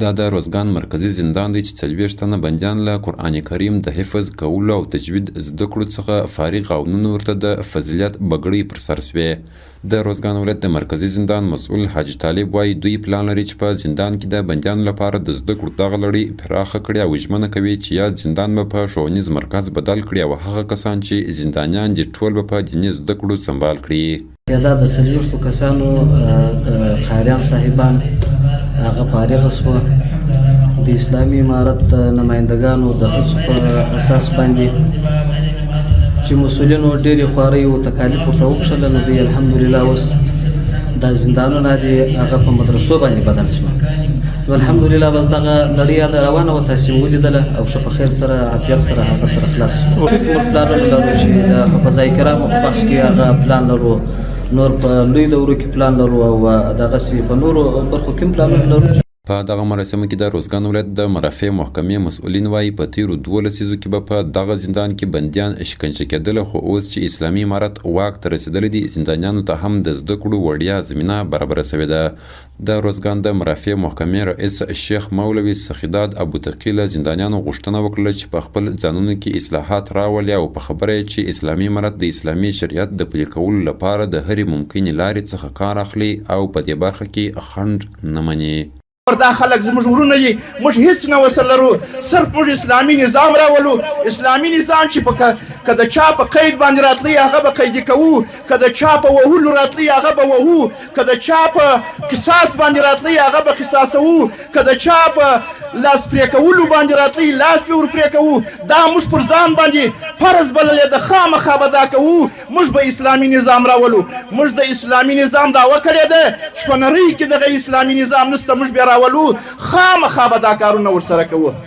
دا د روزګان مرکزي زندان دی چې 40 تنه بندیان له قرآن کریم د حفظ کولو او تجوید زده کړو څخه فارغ او نن ورته د فضیلت بګړۍ پر سر شوې. د روزګان ولایت د مرکزي زندان مسؤل حاجي طالب وايي، دوی پلان لري چې په زندان کې د بندیانو لپاره د زده کړو دغه لړۍ پراخه کړي او ژمنه کوي چې یاد زندان به په ښوونیز مرکز بدل کړي او هغه کسان چې زندانیان دي ټول به په دیني زده کړو سمبال کړي. تعداد د 40 کسانو قاریان صاحبان هغه فارغ شوه. د اسلامي امارت نمایندګانو د هڅو په اساس باندې چې مسؤلینو ډېرې خوارۍ او تکالیف ورته وکښله، نو دوی الحمدلله اوس دا زندانونه دي هغه په مدرسو باندې بدل شوه. نو الحمدلله بس دغه لړۍ یاده روانه وه، تاسې ولیدله او ښه په خیر سره عافیت سره هغه سره خلاص شو. موږ پلانونه لرو چې د حفظای کرامو په بخش کې هغه پلان لرو، نور په لوی دورو کې پلان لرو او دغسې په نورو برخو کې هم پلانونه لرو. په دغه مراسمو کې د روزګان ولایت د مرافع محکمې مسؤلین وايي، په تېرو 2 لسیزو کې به په دغه زندان کې بندیان شکنجه کېدل، خو اوس چې اسلامي امارت واک ته رسېدلی دی، زندانیانو ته هم د زده کړو وړیا زمینه برابره شوې ده. د روزګان د مرافع محکمې رئیس شیخ مولوي سخیداد ابوتقي له زندانیانو غوښتنه وکړله چې په خپل ځانونو کې اصلاحات راولي او په خبره یې چې اسلامي امارت د اسلامي شریعت د پلي کولو لپاره د هرې ممکنې لارې څخه کار اخلي او په دې برخه کې خنډ نه مني. دا خلک زموږ ورونه دي، موږ هیڅ نه وسه لرو، صرف موږ اسلامي نظام راولو. اسلامي نظام چې که د چا په قید باندې راتلی هغه به قیدي کوو، که د چا په وهلو راتلی هغه به وهو، که د چا په قصاص باندې راتلی هغه به قصاصوو، که د چا په لاس پرې کولو باندې راتلی لاس پرې ور پرې کوو. دا موږ پر ځان باندې فرض بللې ده، خامخا به دا کوو. موږ به اسلامي نظام راولو. موږ د اسلامي نظام دعوه کړې ده چې په نړۍ کې دغه اسلامي نظام نشته، موږ بیا راولو، خامخا به دا کارونه ورسره کوو.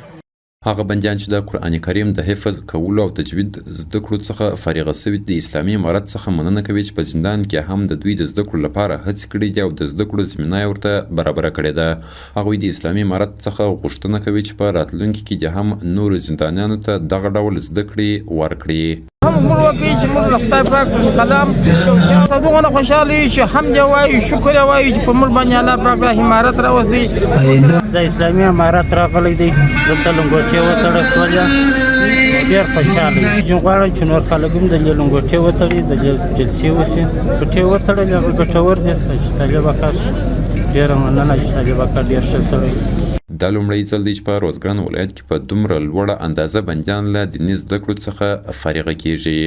هغه بندیان چې د قرآن کریم د حفظ کولو او تجوید زده کړو څخه فارغه شوي د اسلامي امارت څخه مننه کوي چې په زندان کې هم د دوی د زده کړو لپاره هڅې کړې دي او د زده کړو زمینه یې ورته برابره کړې ده. هغوی د اسلامي امارت څخه غوښتنه کوي چې په راتلونکي کې دې هم نورو زندانیانو ته دغه ډول زده کړې ورکړي. هم موږ وکړي چې موږ له خدای پاک کلام دغه خوشاله یو چې حمد یې وایو، شکر یې وایو چې په موږ باندې الله پاک دا امارت راوستي. د اسلامي امارت راغلی دی، دلته لنګوټې وتړل شولې، ډېر خوشحاله یو. غواړم چې نور خلک هم د دې لنګوټې وتړي، د دې جلسې وشي. لنګوټې وتړلې هغه ګټور دی. چې طالب اکا ډېره مننه چې طالب اکا ډېر ښه سړی دی. دا لومړی ځل دی چې په روزګان ولایت کې په دومره لوړه اندازه بندیان له دیني زده کړو څخه فارغه کېږي.